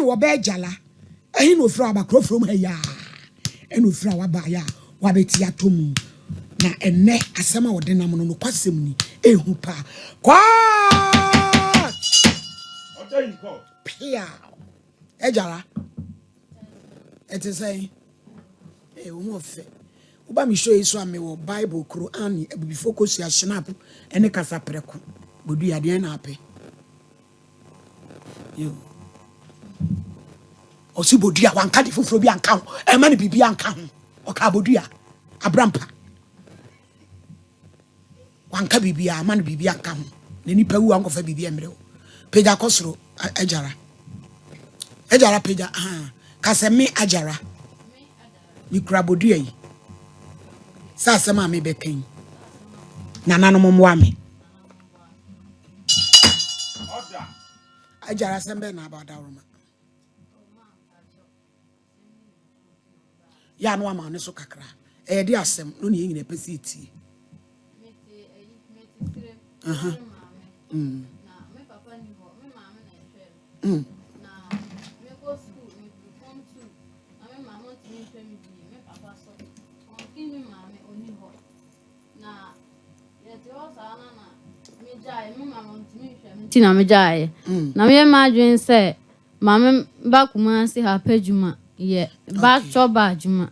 Wɔbɛɛ Gyala. Ɛhe na ofiri a waba? Kurofurom ha yi ara ɛna ofiri a waba ayɛ a wabɛti atɔ mu. Na ɛnnɛ asɛm a ɔde nam no, nokwasɛm ni, ɛhu paa. Court! Order in court. Piaw! Agyara, ɛte sɛn? Ee, wo ho ɔfɛ. Woba me show yi so a mewɔ Bible, Quran, abibifoɔ kosua, Schnapp, ɛne kasaprɛko. Bodua, deɛn na apɛ? Yo. Ɔsi bodua, wanka de foforɔ bi anka ho, ɛma no biribi anka ho. Ɔka bodua, abrampa. Wanka biribiara, ama no biribi anka ho. Na nipa wu a nkɔfa biribi mmerɛ wo. Pagya kɔ soro, agyara. Agyara pagya, aha. Ka sɛ me agyara. Mekura bodua yi. Sɛ asɛm a mebɛka yi. Nananom mmoa me. Agyara asɛm bɛn na aba adaworoma? Yɛ ano ama ne so kakra. Ɛyɛ de asɛm no ne yɛn nyinaa pɛ sɛ yɛtie. Nti na megyaeɛ. Na meyɛ m'adwene sɛ maame ba Kumasi ha pɛ adwuma yɛ ba chɔba adwuma.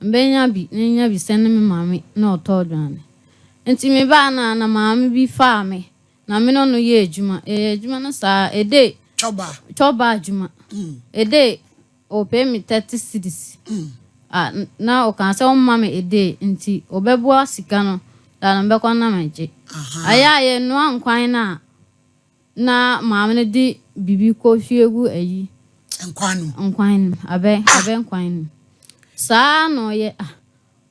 Mbɛnya bi na nya bi sɛne me maame na ɔtɔ aduane. Nti mebaa no a na maame bi faa me na me ne ɔno yɛɛ adwuma. Yɛyɛ adwuma no saa a day Chɔba. Chɔba adwuma. A day ɔpay me 30 cedis. Ah, na ɔkaa sɛ ɔmma me a day nti ɔbɛboa sika no da no mbɛkɔ na magye. Ayɛ a yɛnoa nkwan no a na maame no de biribi kɔhwie gu ayi Nkwan no mu. Nkwan no mu, abɛ nkwan no mu. Saa na ɔyɛ. Ah,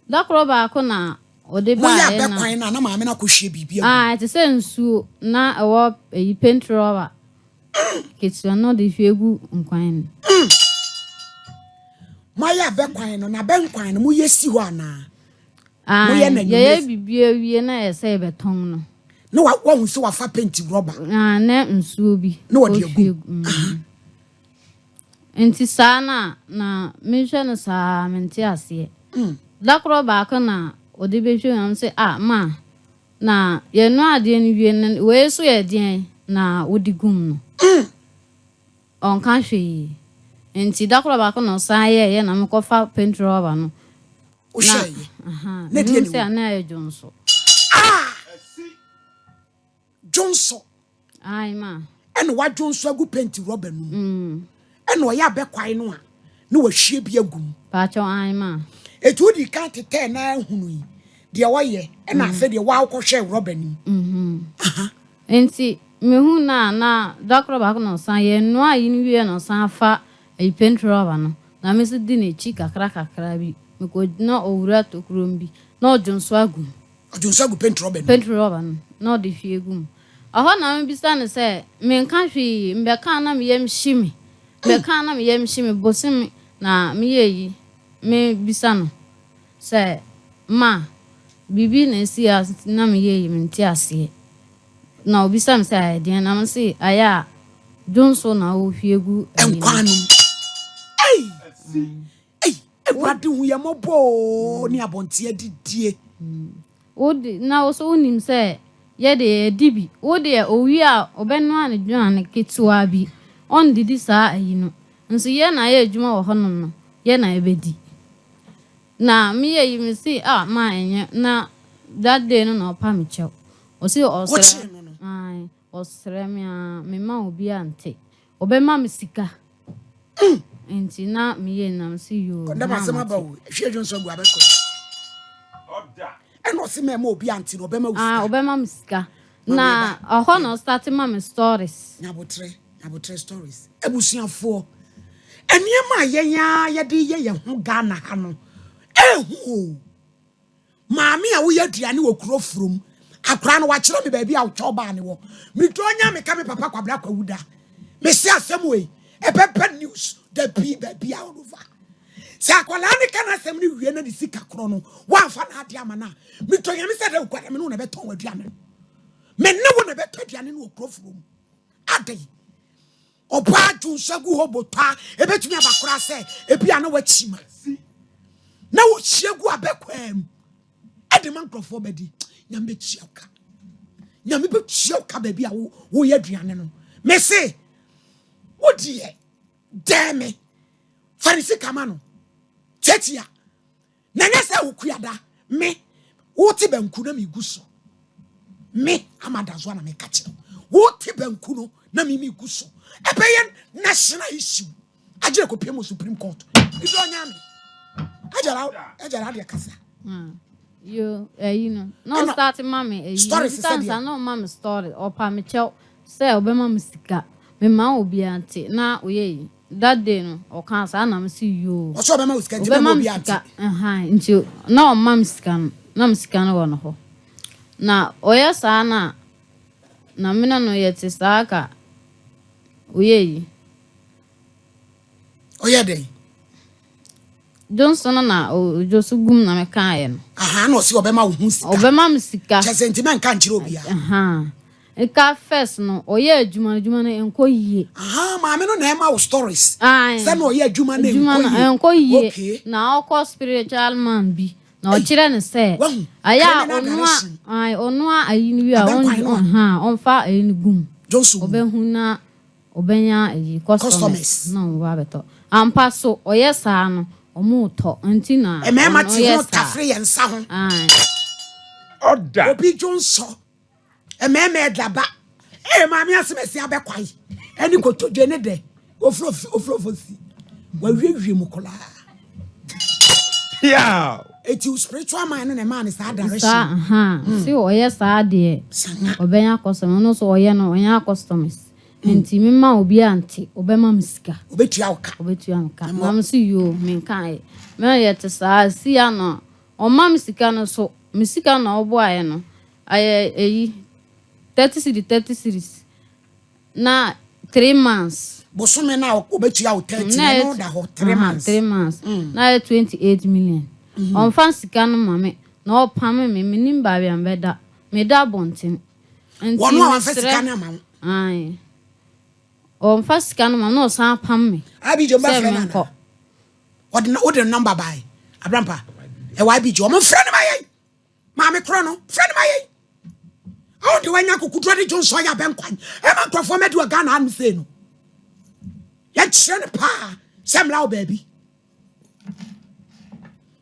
da koro baako na ɔde Moyɛ baeɛ abɛ na kwan no a na maame no akɔhwie biribi agu mu. Ah, ɛte sɛ nsuo na ɛwɔ ayi paint rubber ketewa na ɔde hwie gu nkwan no mu. Moayɛ abɛ kwan no na abɛ nkwan no moyɛ si hɔ anaa? Ah, Moyɛ no yɛyɛ anwummerɛ? biribi awie na yɛ sɛ yɛbɛtɔn no. Na wahu sɛ wafa paint rubber. Ah, na nsuo bi Na ɔde agu ɔhwie mu. gu. Nti saa na na mehwɛ no saa mente aseɛ. Da koro baako na ɔde bɛhwɛ mu sɛ ah ma na yɛnoa adeɛ no wie no wei so yɛ deɛn na wode gum no. Ɔnka hwee. Nti da koro baako na ɔsan yɛɛyɛ na mekɔfa paint rubber no. Wohwɛeɛ. Aha, Na deɛ mehu ne sɛ wɔ mu? ana ɛyɛ dwonso. Ah! Dwonso. Ai ma. Ɛna wadwonso agu paint rubber no mu. Ɛna ɔyɛ abɛkwae no a na wahwie bi agu mu. Paakyɛw ai ma. Etu wodi kan tetɛɛ na ahunu yi deɛ ɔyɛ ɛna afei deɛ wakɔhwɛ rubber no mu. Nti mehu na na da koro baako na ɔsan yɛnoa yi no wie na ɔsan fa ayi paint rubber no na me nso di n'akyi kakra kakra bi. Mekɔ na ɔwura tokurom bi na ɔdwonso agu mu. Ɔdwonso agu paint rubber no mu. Paint rubber no na ɔde hwie gu mu. Ɛhɔ na mebisa no sɛ menka hwee mbɛka na meyam hye me. Mbɛka na meyam hye me bosome na meyɛ yi mebisa no sɛ ma biribi na esi a na meyɛ yi mente aseɛ. Na obisa me sɛ ayɛ deɛn na mese ayɛ a dwonso na ɔhwie gu ayi no. Nkwan no mu. Ei! Ei! Awurade hu yɛn mmɔbɔ oo ne abɔnten adidie. Wode na wo so wonim sɛ yɛde yɛdi bi. Wo deɛ owie a ɔbɛnoa ne dwane ketewa bi. Ɔndidi saa ayi no. Nso yɛn na yɛ adwuma wɔ hɔnom no, yɛn na yɛbɛdi. Na meyɛ yi mese ah ma ɛnyɛ na that day no na ɔpa me kyɛw. Ɔse ɔsrɛ. Wokyee no no? Ae, ɔsrɛ me a mema obi ante. Ɔbɛma me sika. Nti na meyɛ na mese yoo. Kɔndɛm ma asɛm aba mate. o. Hwie dwonso agu abɛkɔ. Ɛna ɔse mɛma obi ante no ɔbɛma wo Ah, sika. ɔbɛma me sika. Ma Na ɛhɔ na ɔstart ma me stories. Nyabotrɛ, nyabotrɛ stories. Abusuafoɔ, nneɛma a yɛn a yɛde yɛ yɛn ho Ghana ha no, ehu o. Maame a woyɛ aduane wɔ kuro furom, akwaraa no wakyerɛ me baabi a wotwa ɔbaa ne wɔ. Medɔ nya meka me papa Kwabena Kwawu da. Mese asɛm wei, ɛbɛba news da bi baabi a all over. Sɛ akwaraa ne ka n'asɛm no wie na ne sika korɔ no, woamfa n'ade ama no a, metɔ nyame sɛ dɛ wokwada me ne wo na ɛbɛtɔn w'aduane no. Me ne wo na ɛbɛtɔ aduane no wɔ kuro furom. Adɛn? Ɔbaa dwonsɔ gu hɔ botɔ a, ebetumi aba koraa sɛ ebi a na wakyi ma na wɔhyia gu abɛkwaa mu ɛde ma nkurɔfoɔ bɛdi. Nyame bɛtua wo ka. Nyame bɛtua wo ka baabi a woyɛ aduane no. Mese, wo deɛ dɛn me fa ne sika ma no tiatia na nyɛ sɛ wokuada me wote banku na megu so me ama da so na meka kyerɛ wote banku no na me megu so ɛbɛyɛ national issue agyere kɔpie mu Supreme Court ibi ɔnya me agyara agyara adeɛ kasa. Yo, ɛyi no na ɔstart ma me ɛyi stories sɛ deɛ na ɔma me story, ɔpa me kyɛw sɛ ɔbɛma me sika mema obiara nte na ɔyɛ yi. That day no ɔka saa na me si yoo. Ɔsɛ ɔbɛma wo sika nti bɛma obi ante. Nti na ɔma me sika no na me sika no wɔ no hɔ na ɔyɛ saa na na me na no yɛte saa ka ɔyɛ yi. Ɔyɛ dɛn? Johnson no na odwo so gum na mekaeɛ no. Aha, na ɔsi ɔbɛma wo ho sika. Ɔbɛma me sika. Kyɛ sɛ nti mɛnka nkyerɛ obiara. Aha. Nka first no, ɔyɛ adwuma no, adwuma no nkɔ yie. Aha, maame no na ɛma wo stories. Aye. Sɛ na ɔyɛ adwuma no adwuma no nkɔ nkɔ yie. Yie. Okay. Na ɔkɔ spiritual man bi na ɔkyerɛ no sɛ Wahu. ayɛ a Criminal ɔnoa direction. aye, ɔnoa ayi no wie a Abɛnkwan no a. ɔha ɔmfa ayi no gum. Johnson mu. Ɔbɛhu na ɔbɛnya ayi customers. Customers. Na ɔmo ba abɛtɔ. Ampa so ɔyɛ saa no ɔmo tɔ nti na Mmarima ɔno te yɛ ho saa. tafere yɛn nsa ho. Aye. Ɔda. Obi dwonsɔ. Mmarima ɛda ba. Ee maame asɛm asi abɛkwae. Ɛne kotodwe ne dɛ. Ofuro ofuro si. Wawiewie mu koraa. Piaw. Eti spiritual man no na ɛmaa ne saa direction. Saa aha si ɔyɛ saa deɛ Sanga. ɔbɛnya customers. Ɔno nso ɔyɛ no ɔnya customers nti mema obi ante ɔbɛma me sika. Obetua wo ka. Ɔbɛtua me ka na me so yoo menkaeɛ mɛyɛ te saa si ya na ɔma me sika no so me sika na ɔboaeɛ no ayɛ ɛyi 30 cedi 30 cedis na 3 months. Bosome na obetua wo 30 Na na ɛyɛ ɛno da hɔ 3 aha, months. 3 months na ayɛ 28 million. Ɔmfa sika no ma me na ɔpame me, menim baabi a mbɛda, meda abɔnten nti Wɔn a wɔmfa mesrɛ- sika no ama wo. Ae. Ɔmfa sika no ma na ɔsan pam me Abigye sɛ mbɛfrɛ no menkɔ. ana? Ɔde wode ne number bae. Abrampa. Ɛwɔ Abigye. Ɔmo mfrɛ no ma yɛn. Maame korɔ no, frɛ no ma yɛn. Awo de wanya kokuduro de dwonsɔ yɛ abɛnkwan. Ɛma nkurɔfoɔ mɛdi wɔ Ghana hanom sei no. Yɛkyerɛ no paa sɛ mmra wo baabi.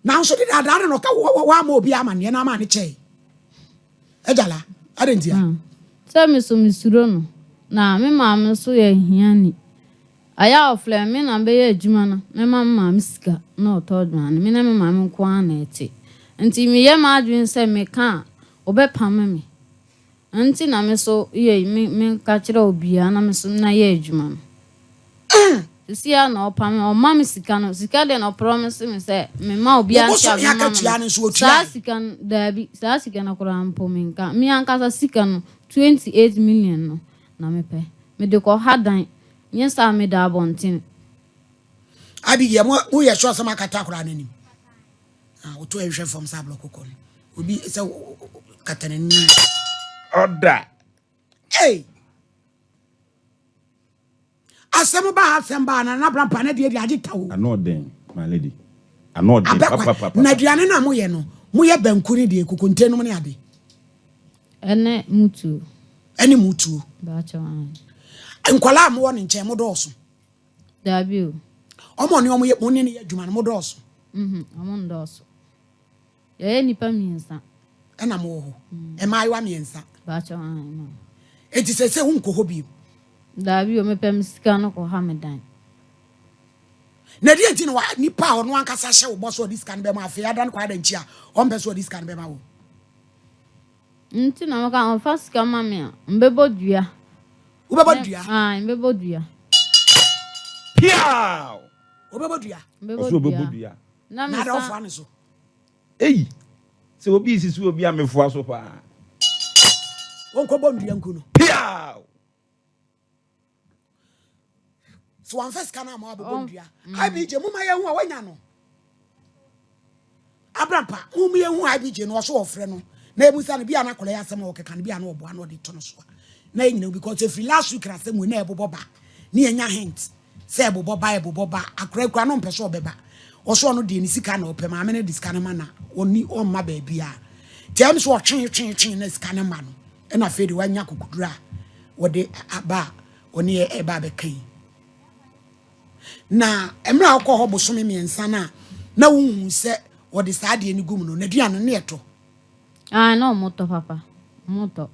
Nanso de daadaa no na ɔka woama obi amanneɛ na ama ne kyɛe. Agyala, adɛn ntia? Sɛ me so mesuro no na me maame nso yɛ hiani. Ayɛ a ɔfrɛ me na bɛyɛ adwuma no mɛma me maame sika na ɔtɔ aduane. Me ne me maame nko ara na ɛte. Nti meyɛ m'adwene sɛ meka a ɔbɛpam me. Nti na me so yɛ me menka kyerɛ obiara na me so na yɛ adwuma no. Sisi a na ɔpam me, ɔma me sika no, sika deɛ na ɔpromise me sɛ mema obiara Wo nte a bosome ɔbɛma me akatua no. no nso otua Saa yi? sika no daabi, saa sika no koraa mpo menka. Me ankasa sika no 28 million no na mepɛ. Mede kɔ ha dan. Nyɛ saa meda abɔnten. Abigail, mo moyɛ sure sɛ makata akwaraa no anim? Ah, woto ɛhwehwɛ fam sɛ aborɔkokɔ no. Obi sɛ kata n'anim. Ɔda. Hey! Asɛm ba ha, asɛm ba ha, na Nana ne deɛ deɛ agye ta o. Ano ɔden, my lady. Ano ɔden Abɛkwa. papapapa. Na aduane no a moyɛ no, moyɛ banku ne deɛ kokonte nom ne ade. Ɛne mutuo. Ɛne mutuo. Baakyɛw ae. Nkwadaa a mowɔ ne nkyɛn, modɔɔso? Daabi o. Ɔmo ne ɔmo yɛ mo ne ne yɛ adwuma no, modɔɔso? Mhm, ɔmo ndɔɔso. Yɛyɛ nnipa mmiɛnsa. Ɛna mowɔ hɔ. Mmaayewa mmiɛnsa. Baakyɛw ae no. Enti sɛ sɛ wonkɔ hɔ bio? Daabi o, mepɛ me sika no kɔ ha me dan. Na deɛ nti na wa nipa a ɔno ankasa hyɛ wo bɔ so ɔde sika no bɛma, afei ada no kɔ ada nkyi a ɔmpɛ so ɔde sika no bɛma wo? Nti na meka ɔmfa sika ma me a mbɛbɔ dua. Wobɛbɔ dua? Ae, mbɛbɔ dua. Piaw. Wobɛbɔ dua? Mbɛbɔ Ɔso ɔbɛbɔ dua. dua. Na Na ada mesa ɔfoa ne so. Eyi. Sɛ obi sisi obi a mefoa so paa. Wɔnkɔbɔ ndua nku no. Piaw. So wamfa sika no ama wabɛbɔ ndua. IBJ moma yɛhu a wanya no. Abrampa, moma yɛhu IBJ no ɔso ɔfrɛ no. Na ebusa no bi a na akɔla yɛ asɛm a ɔkeka no bi a na ɔboa na ɔde to no so a. Na yɛ nyina because ɛfiri last week na asɛm wei na ɛbobɔ ba. Ne yɛnya hint sɛ ɛbobɔ ba, ɛbobɔ ba. Akora kura no mpɛ sɛ ɔbɛba. Ɔso ɔno deɛ ne sika na ɔpɛ. Maame no de sika no ma na ɔni ɔmma baabi a. Nti ɛm sɛ ɔtwe twe twe na sika no ma no. Ɛna afei de wanya kokoduro a wɔde aba a ɔne yɛ ɛba abɛka yi. Na mmerɛ a wokɔ hɔ bosome mmiɛnsa no a na wohu sɛ wɔde saa adeɛ no gu mu no, n'aduane no ne ɛtɔ. Ah, na ɔmo tɔ papa. Ɔmo tɔ.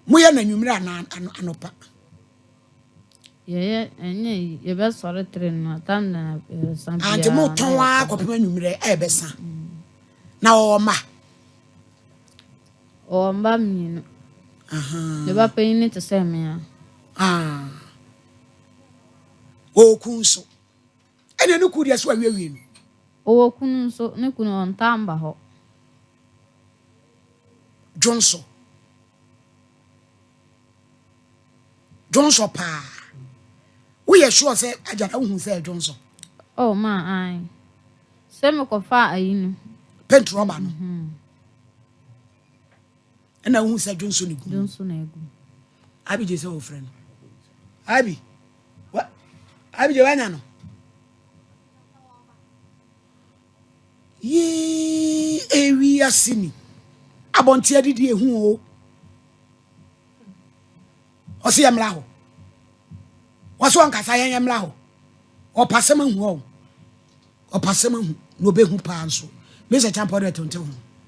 Moyɛ no anwummerɛ anaa anɔpa? Yɛyɛ ɛnyɛ yi yɛbɛsɔre tere no atam na yɛsa Ah, nti biara motɔn na ara yɛkɔ. kɔpem anwummerɛ ɛbɛsa. Na ɔwɔ mma? Ɔwɔ mma mmienu. Ne ba panyin no te sɛ me a. Ah. Ɔwɔ kun nso. Ɛna ne kun deɛ so awiewie no. Ɔwɔ kunu nso, ne kunu ɔntaa mba hɔ. Dwonsɔ. Dwonsɔ paa. Woyɛ sure sɛ agya na wohu sɛ dwonsɔ? Oh ma ae. Sɛ mekɔfa ayi no. Paint rɔba no. Ɛna wohu sɛ dwonsɔ ne gu. Dwonsɔ na egu. Abi gye sɛ wɔfrɛ no. Abi. Wa Abi gye wanya no. Yee ewi ase ni. Abɔnte adidi ehu o. Ɔse yɛ mmra hɔ. Ɔse ɔnkasa yɛn yɛ mmra hɔ. Ɔpasɛm ahu ɔ. Ɔpasɛm ahu na ɔbɛhu paa nso. Mesa Champɔ de ɛtonte ho.